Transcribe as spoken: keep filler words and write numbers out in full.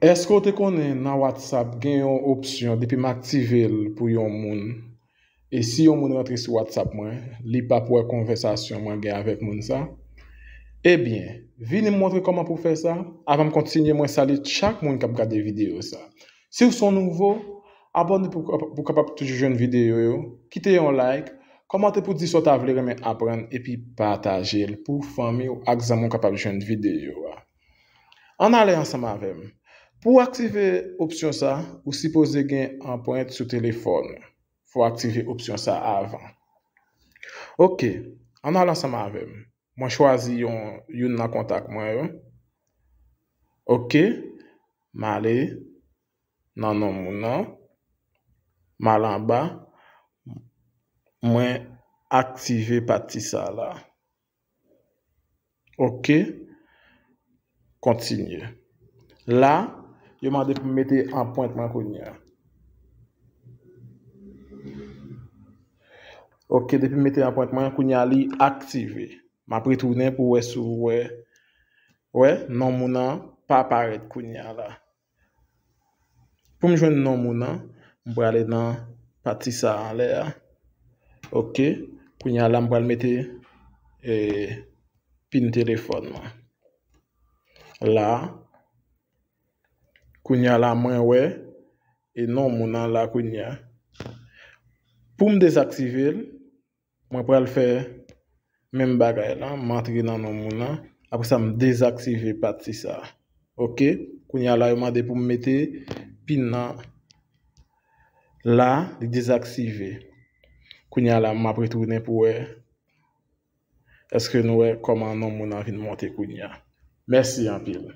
Èske w te konnen nan WhatsApp gen yon opsyon depi m aktive l pou yon moun, e si yon moun rantre sou WhatsApp mwen, li p ap wè konvèsasyon mwen gen avèk moun sa? Ebyen, vini m montre kòman pou w fè sa. Avan m kontinye, mwen salye chak moun k ap gade videyo sa. Si w se yon nouvo, abòne pou, pou w kapab toujou jwenn videyo yo. Kite yon like, kòmante pou di sa w ta vle renmen aprann, epi pataje l pou fanmi w ak zanmi w kapab jwenn videyo a. Ann ale ansanm avè m. Pou w aktive opsyon sa, ou sipoze gen anprent sou telefòn ou. Fò w aktive opsyon sa avan. Oke, ann al ansanm avè m. Mwen chwazi yon, youn nan kontak mwen yo. Oke, m ale nan non moun nan. M al anba. Mwen aktive pati sa la. Oke. Kontinye. La, yo mande pou m mete anprent mwen kounye a. Oke, depi m mete anprent mwen, kounye a li aktive. M ap retounen pou wè si w wè, wè, non moun nan pa parèt kounye a la. Pou m jwenn non moun nan, m prale nan pati sa anlè a. Oke. Kounye a la, m pral mete, eh, pin telefòn mwen. La, kounye a la, mwen wè, e non moun nan la kounye a. Pou m dezaktive l, mwen pral fè menm bagay la, m antre nan non moun nan, apre sa m dezaktive pati sa. Oke, kounye a la yo mande pou m mete pin nan la, li dezaktive. Kounye a la m ap retounen pou wè èske nou wè kòman non moun nan vin monte kounye a. Mèsi anpil.